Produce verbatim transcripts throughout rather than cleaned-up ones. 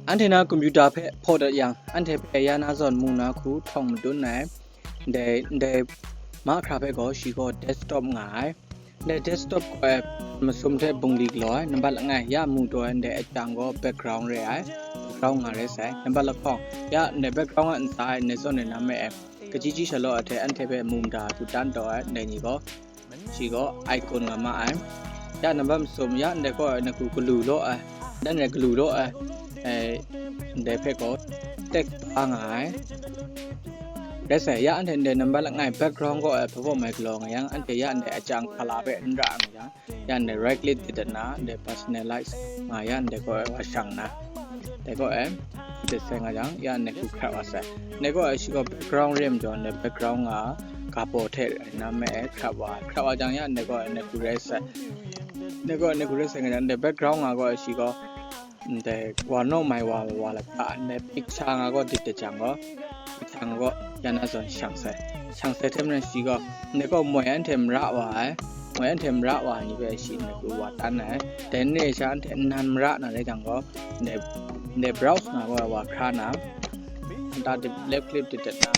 Anhte na computer hpe hpaw dat yang, anhte hpe ya na zawn mu na hku htawng madun ai. Ndai, ndai mahkra hpe gaw shi gaw desktop nga ai. Ndai desktop gaw e masum hte bungli galaw ai, nambat langai, ya mu taw ai, ndai achang gaw background re ai, background nga rai sai, nambat lahkawng, ya ndai background a ntsa e ndai zawn e na me ai, kaji ji sha law ai hte anhte hpe mu mada hku tan taw ai, ndai ni gaw, shi gaw icon nga ma ai. Ya nambat masum, ya ndai gaw e na hku galu law ai, dan e galu law ai, eh, ndai hpe gaw text ba nga ai. Rai sai, ya anhte ndai nambat langai background gaw e hpa baw mai galaw nga yang, anhte ya ndai achang hkala hpe n ra nga yang, ya ndai right click dit dat na, ndai personalize nga ya ndai gaw e wa shang na. Dai gaw e, dit sai nga jang, ya ndai hku hkrat wa sai. Ndai gaw e shi gaw background re majaw, ndai background nga ga baw hte rai na me e hkrat wa ai. Hkrat wa jang ya ndai gaw e ndai hku rai sai. Ndai gaw e ndai hku rai sai nga jang, ndai background nga gaw e shi gaw, ndai wa naw mai wa wa lata, ndai picture nga gaw dit dat jang gaw, picture nga gaw ya na zawn shang sai. Shang sai hte maren shi gaw, ndai gaw moi anhte mara wa ai, moi anhte mara wa ai ni hpe shi ndai hku wa tan ai. Dai n re ai sha anhte nnan mara na rai jang gaw, ndai, ndai browse nga gaw wa hkra na, nta left click dit dat na,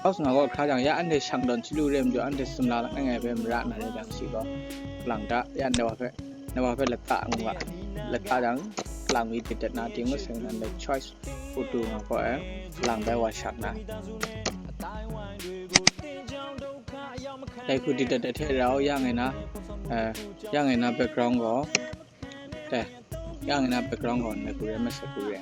browse nga gaw hkra jang, ya anhte shang dawn chyalu re majaw, anhte sumla langai ngai hpe mara na rai jang shi gaw, lang da, ya ndai wa hpe, ndai wa hpe lata ngu ga, lata jang, lang mi dit dat na, ting ngut seng nan, ndai choice photo nga gaw e, lang bai wa shang na. Dai hku dit dat dat hte rau, ya ngai na, eh, ya ngai na background gaw, dai, ya ngai na background gaw, ndai hku re masat hku re.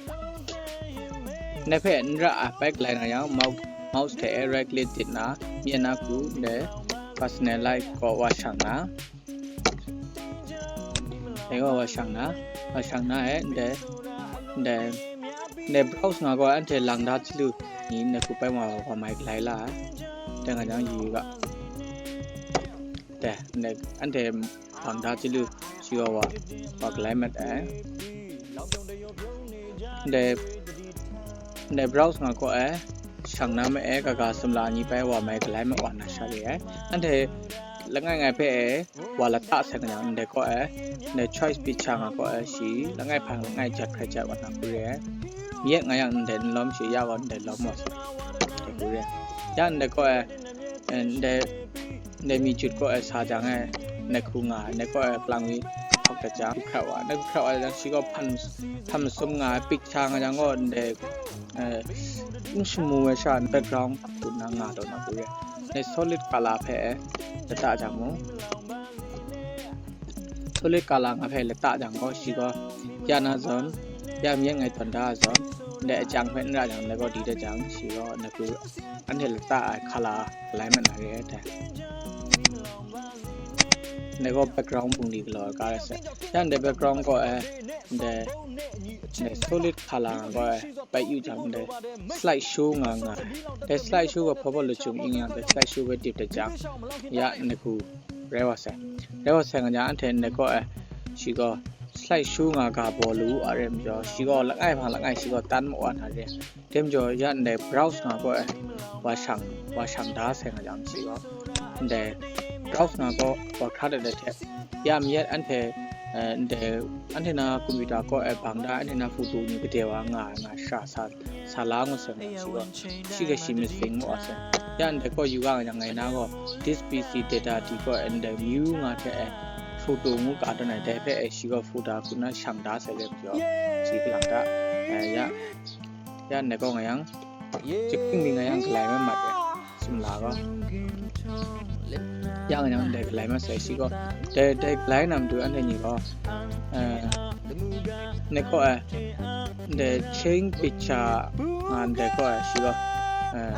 Ndai hpe n ra ai bai galai na yang, mou-, mouse hte e right click dit na, myen na hku, ndai personalize gaw wa shang na. Dai gaw wa shang na, wa shang na e, ndai, ndai, ndai browse nga gaw anhte lang da chyalu ni ndai hku bai wa, wa mai galai la ai. Dai nga jang yu yu ga. Dai, ndai anhte lang da chyalu shi gaw wa, wa galai mat ai. Ndai, ndai browse nga gaw e, shang na ma e, kaga sumla ni bai wa mai galai ma wa na sha re ai. Anhte langai ngai hpe e, wa lata sai nga jang, ndai gaw e, ndai choice picture nga gaw e, shi langai hpang langai jat hkrai jat wa na hku re ai. Myit nga yang ndai n lawm shi ya gaw ndai lawm wa sai, ndai hku re ai. Ya ndai gaw e, ndai, ndai mi jut gaw e sa jang e, ndai hku nga ai, ndai gaw e hpalang mi hkawk dat jang, hkrat wa, ndai hkrat wa jang shi gaw hpan, hpan masum nga ai, picture nga jang gaw ndai, eh, n shamu ai sha background hku nna nga taw na hku re ai. Ndai solid color hpe lata jang mung, solid color nga hpe lata jang gaw, shi gaw ya na zawn, ya myit ngai tawn da ai zawn, ndai achang hpe n ra jang, ndai gaw di dat jang, shi gaw ndai hku anhte lata ai color galai mat na re ai dai. Ndai gaw background bungli galaw ai ga rai sai. Ya ndai background gaw e, ndai, ndai solid color nga gaw e, bai yu jang ndai slide show nga nga ai. Dai slide show gaw hpa baw lachyum ing yang, dai slide show bai dip dat jang, ya ndai hku rai wa sai. Rai wa sai nga jang, anhte ndai gaw e, shi gaw slide show nga ga baw lu a re majaw, shi gaw langai hpang langai shi gaw tan ma wa na re. Dai majaw ya ndai browse nga gaw e, wa shang, wa shang da sai nga jang shi gaw, ndai browse nga gaw wa hkra dat dat hte, ya myit anhte, eh, ndai anhte na computer gaw e bang da, anhte na photo ni gade wa nga ai nga sha sa, sa la ngut sai nga shi gaw, shi ga shi missing mu a sai. Ya ndai gaw yu ga nga jang ngai na gaw, this P C data di gaw e ndai view nga hte e, photo ngu ka tawn ai, dai hpe e shi gaw photo hku na shang da sai let majaw, shi galang da, eh, ya, ya ndai gaw nga yang, chyahpring mi nga yang galai mat mat e, sumla gaw. Ya nga yang ndai galai mat sai shi gaw, dai, dai galai na matu anhte ni gaw, eh, ndai gaw e, ndai change picture nga ndai gaw e shi gaw, eh,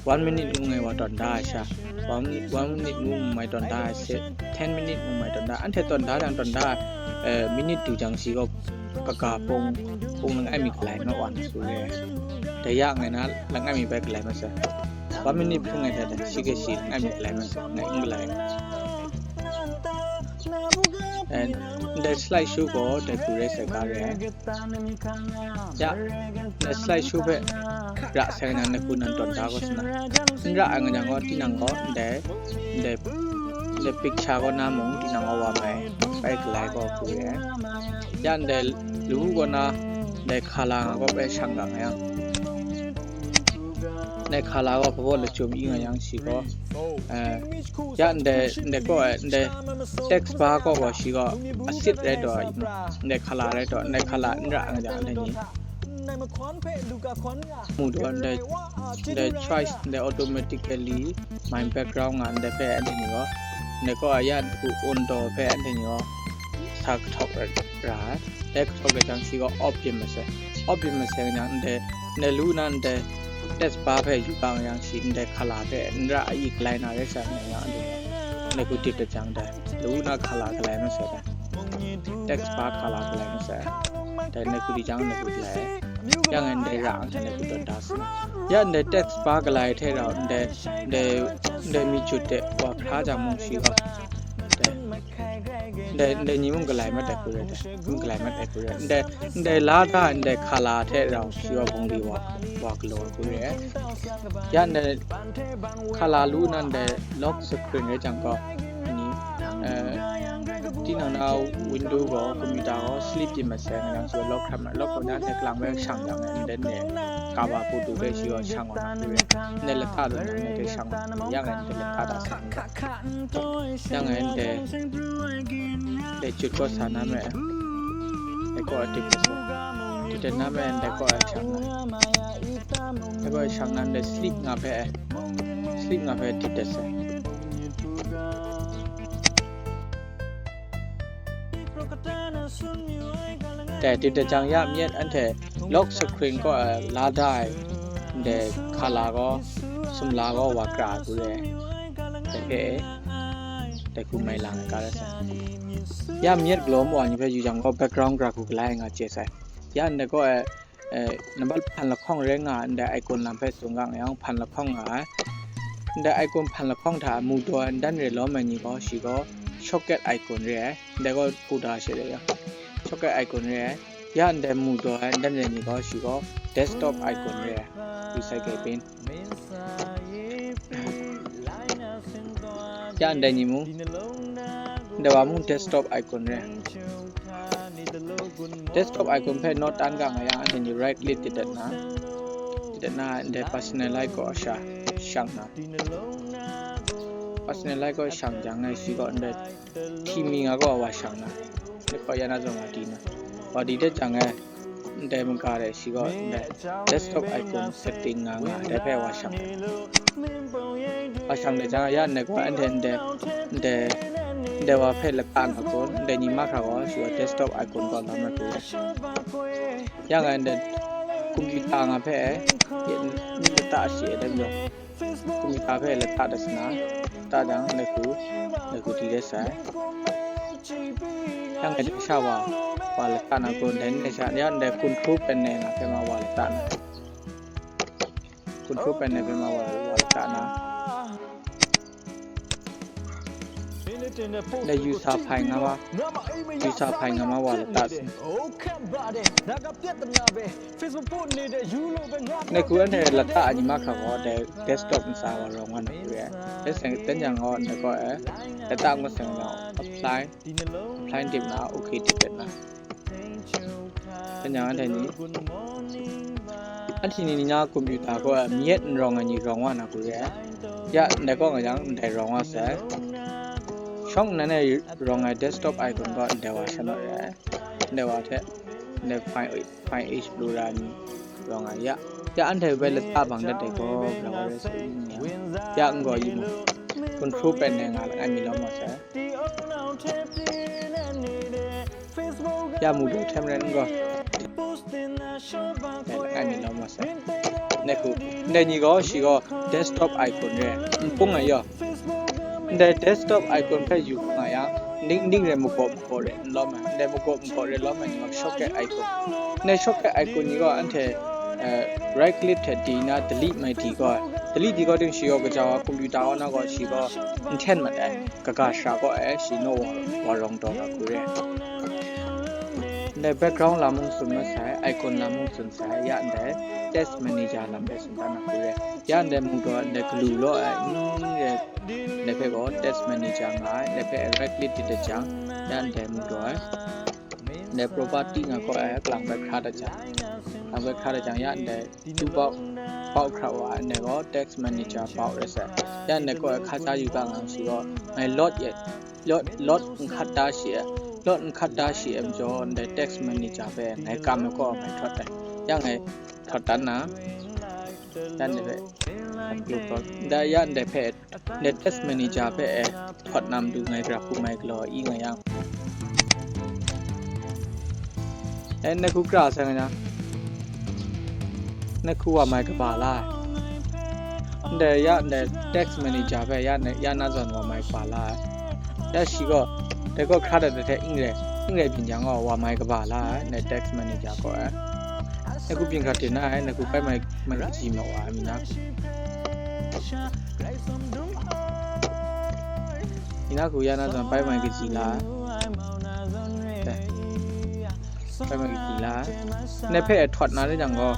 one minute ngu ngai wa tawn da ai sha, one minute, one minute ngu mai tawn da ai se, ten minute ngu mai tawn da, anhte tawn da jang tawn da ai, eh, minute du jang shi gaw kaga pung, pung langai mi galai ma wa na su re. Dai ya ngai na langai mi bai galai ma sai. One minute hpring ai hte shi ga shi langai mi galai ma sai, ngai n galai. And ndai slide show gaw dai hku rai sai ga re ai. Ya, ndai slide show hpe ra sai nga na hku nan tawn da gaw sa na. N ra ai nga jang gaw, tinang gaw ndai, ndai, ndai picture gaw na mung, tinang gaw wa mai. ai galai gaw hku re ai. Ya ndai lawu kaw na, ndai hkala nga gaw bai shang ga nga yang, ndai hkala gaw hpa baw lachyum i nga yang shi gaw, eh, ya ndai, ndai kaw ai, ndai text bar kaw gaw shi gaw asit rai taw, ndai hkala rai taw, ndai hkala n ra nga jang, anhte ni mu daw, ndai, ndai choice, ndai automatically my background nga ndai hpe anhte ni gaw, ndai kaw a ya hku un daw hpe anhte ni gaw sa kahtawk ra, ra ai. Dai kahtawk rai jang shi gaw off yin masai. Off yin masai nga jang ndai, ndai lawu na ndai text bar hpe yu ga nga yang shi ndai hkala hpe n ra ai galai na rai sa nga yang anhte ni gaw, ndai hku dip dat jang dai lawu na hkala galai masai dai. Text bar hkala galai masai. Dai ndai hku di jang ndai hku galai ai. Ya ngai ndai ra anhte ndai hku dat da sa. Ya ndai text bar galai hte rau ndai, ndai, ndai mi jut de wa hkra jang mung shi gaw, ndai, ndai, ndai ni mung galai mat ai hku re dai. Mung galai mat ai hku re. Ndai, ndai la da ai ndai hkala hte rau shi gaw bungli wa, wa galaw ai hku re. Ya ndai hkala lawu na ndai lock screen rai jang gaw, ni, eh, tinang na window gaw, computer gaw sleep yin masai nga yang shi gaw lock hkrat mat, lock hkrat na hte kalang bai shang yang, ndai ne, kaba hku du bai shi gaw shang wa na hku re. Ndai lata lu na ndai hte shang wa na, ya ngai ndai lata da sa nga. Ya ngai ndai, ndai jut kaw sa na me, ndai kaw a dip dat sai. Dip dat na me, ndai kaw a shang na. Ndai kaw a shang na, ndai sleep nga hpe, sleep nga hpe dip dat sai. Dai, dip dat jang ya myit anhte lock screen kaw, eh, la da ai, ndai hkala gaw, sumla gaw wa kra ai hku re. Dai hpe, dai hku mai lang ai ga rai sai. Ya myit galaw ma wa ni hpe yu jang gaw background gara hku galai nga chye sai. Ya ndai kaw, eh, eh, nambat hpan lahkawng rai nga ai ndai icon lam hpe tsun ga nga yang, hpan lahkawng nga ai. Ndai icon hpan lahkawng hta mu daw ai n dan re lawm ai ni gaw, shi gaw shortcut icon re ai. Ndai gaw hku da she re yang, shortcut icon re ai. Ya ndai mu daw ai n dan re ni gaw, shi gaw desktop icon re ai. Recycle bin. Ya ndai ni mung, ndai wa mung desktop icon re. Desktop icon hpe naw tan ga nga yang, anhte ni right click dip dat na, dip dat na, ndai personalize kaw sha shang na. Personalize kaw shang jang ngai shi gaw ndai hti mi nga gaw wa shang na, ndai kaw ya na zawn wa di na. Wa di dat jang ngai, ndai maga de shi gaw ndai desktop icon setting nga nga ai, dai hpe wa shang ai. Wa shang de jang, ya ndai gaw anhte ndai, ndai, ndai wa hpe lata na kun, ndai ni mahkra gaw shi gaw desktop icon kaw lam na tu. Ya ngai ndai computer nga hpe, ya, ni lata shi ai dai majaw, computer hpe lata dat sa na, lata jang, ndai hku, ndai hku di dat sai. Ya ngai dai sha wa, wa lata na kun, dai ndai sha, ya ndai control panel nga hpe ma wa lata na. Control panel hpe ma wa, wa lata na. Ndai user file nga ma, user file nga ma wa lata sa. Ndai hku anhte lata ai ni mahkra gaw, dai desktop ntsa wa rawng wa na hku re ai. Dai seng, dan jang gaw, ndai gaw, eh, lata ngut seng jang, apply, apply dip na, okay dip dat na. Dan jang anhte ni, anhte ni na computer gaw, eh, myit n rawng ai ni rawng wa na hku re ai. Ya, ndai kaw nga jang, ndai rawng wa sai. Shawng nnan e rawng ai desktop icon gaw, ndai wa shanawt re ai. Ndai wa hte, ndai file, file explorer ni rawng ai ya. Ya anhte bai lata bang dat ai gaw, bra wa rai sa i ni ya. Ya n gaw yu mu. Control panel nga langai mi lawm wa sai. Ya mu daw hte maren n gaw. Dai langai mi lawm wa sai. Ndai hku, ndai ni gaw shi gaw desktop icon re. N pung ai yaw. Ndai desktop icon hpe yu nga yang, ning, ning re magaw magaw re n lawm ai. Ndai magaw magaw re lawm ai ni gaw shortcut icon. Ndai shortcut icon ni gaw anhte, eh, right click hte di na delete mai di gaw. Delete di gaw ting shi gaw kaja wa computer wa na gaw shi gaw n hten mat ai. Kaga shara gaw ai shi naw wa, wa rawng taw na hku re. Ndai background lam mung tsun masai, icon lam mung tsun sai, ya ndai text manager lam hpe tsun dan na hku re. Ya ndai mung gaw ndai galu law ai, n re, ndai hpe gaw text manager nga ai, ndai hpe right click dit dat jang, ya ndai mung gaw ai. Ndai property nga gaw ai, kalang bai hkra dat jang, kalang bai hkra dat jang, ya ndai tu bau, bau hkra wa ai, ndai gaw text manager bau rai sai. Ya ndai gaw ai, hka cha yu ga nga shi gaw, ngai load ye, load, load n hkat da shi ai, load n hkat da shi ai majaw, ndai text manager hpe ngai kam ai gaw ngai htawt ai. Ya ngai htawt dan na, ya ndai hpe, ndai ya ndai hpe, ndai text manager hpe e htawt na matu ngai gara hku mai galaw i nga yang. E, ndai hku kra sai nga yang, ndai hku wa mai kaba la ai. Ndai ya ndai text manager hpe ya na, ya na zawn wa mai kaba la ai. Ya shi gaw, dai gaw hkra dat dat hte n rai, n rai byin jang gaw, wa mai kaba la ai, ndai text manager gaw ai. Ndai hku byin hkra ten na ai, ndai hku pai mai, mai kaji maw wa ai, mi na. Mi na hku ya na zawn pai mai kaji la ai. Dai. Pai mai kaji la ai. Ndai hpe htawt na rai jang gaw,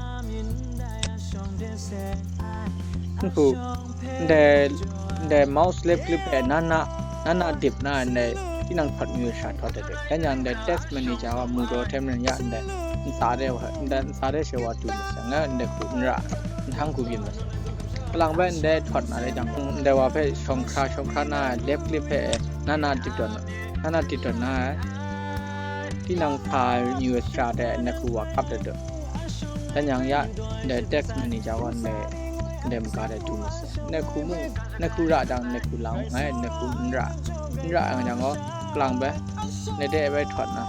n hku, ndai, ndai mouse left click hpe na na, na na dip na, ndai tinang htawt mi sha htawt dat dat. Dan jang ndai text manager wa mu daw hte maren ya ndai ntsa de wa, ndai ntsa de she wa du masang, nga ndai hku n ra, n htang hku byin masang. Kalang bai ndai htawt na rai jang, ndai wa hpe shawng hkra, shawng hkra na left click hpe na na dip daw na, na na dip daw na ai. Tinang hpa yu ai sara de ndai hku wa kap dat daw. Dan yang ya, ndai text manager gaw ndai, ndai maga de du masai. Ndai hku mung, ndai hku ra jang, ndai hku lang, ngai ndai hku n ra, n ra yang jang gaw, kalang bai, ndai de bai htawt na.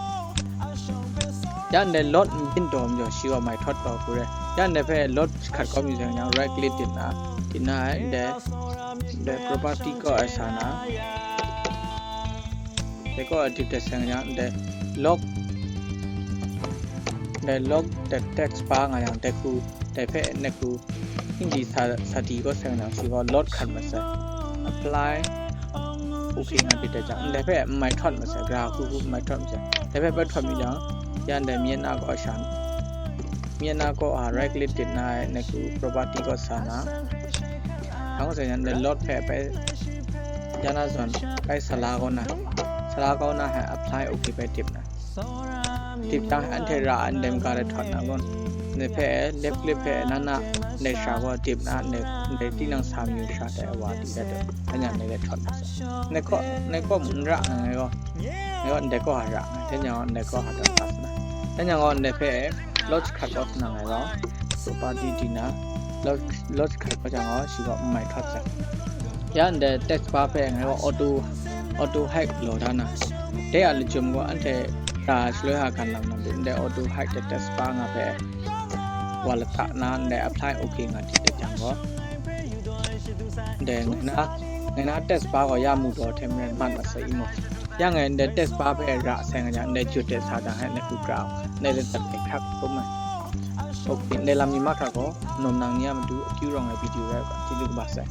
Ya ndai load n byin taw majaw, shi gaw mai htawt taw hku re. Ya ndai hpe load hkat kau mi zawn yang, right click dit na, dit na ai, ndai, ndai property kaw ai sa na. Dai kaw a dip dat sai nga yang, dai lock, dai lock dat text bar nga yang, dai hku, dai hpe ndai hku, Hindi sa, sa di kaw sai nga yang, shi gaw load hkat masai. Apply. Ok nga dit dat jang, dai hpe n mai htawt masai, gara hku hku n mai htawt masai. Dai hpe bai htawt mi jang, yan dai myen na kaw sha, myen na kaw a right click dit na ai, ndai hku property kaw sa na. Hang sai yan dai load hpe bai, ya na zawn, bai sala kaw na, sala kaw na hai apply ok bai dip na. Dip jang anhte ra ai ndai maga de htawt na gaw, ndai hpe left click hpe na na, ndai sha gaw dip na, ndai, ndai tinang sa mayu sha de wa di dat, dan yang ndai de htawt na sa. Ndai kaw, ndai kaw mung n ra na ngai gaw, ngai gaw ndai kaw ha ra, dan yang ndai kaw ha dat sa na. Dan yang gaw ndai hpe load hkat kaw sa na ngai gaw, property di na, load, load hkat kaw jang gaw, shi gaw n mai htawt sai. Ya ndai text bar hpe ngai gaw auto, auto hide law da na. Dai a lachyum gaw anhte ra shaloi ha gan lam lam de, ndai auto hide de text bar nga hpe wa lata na, ndai apply ok nga di dat jang gaw, ndai ngai na, ngai na text bar gaw ya mu daw hte maren mat masai i maw. Ya ngai ndai text bar hpe ra sai nga jang, ndai jut de sa jang hai ndai hku kra, ndai de dat de hkrak tum ai. Ok, ndai lam ni mahkra gaw, nawm nang ni a matu akyu rawng ai video rai u ga, chyeju kaba sai.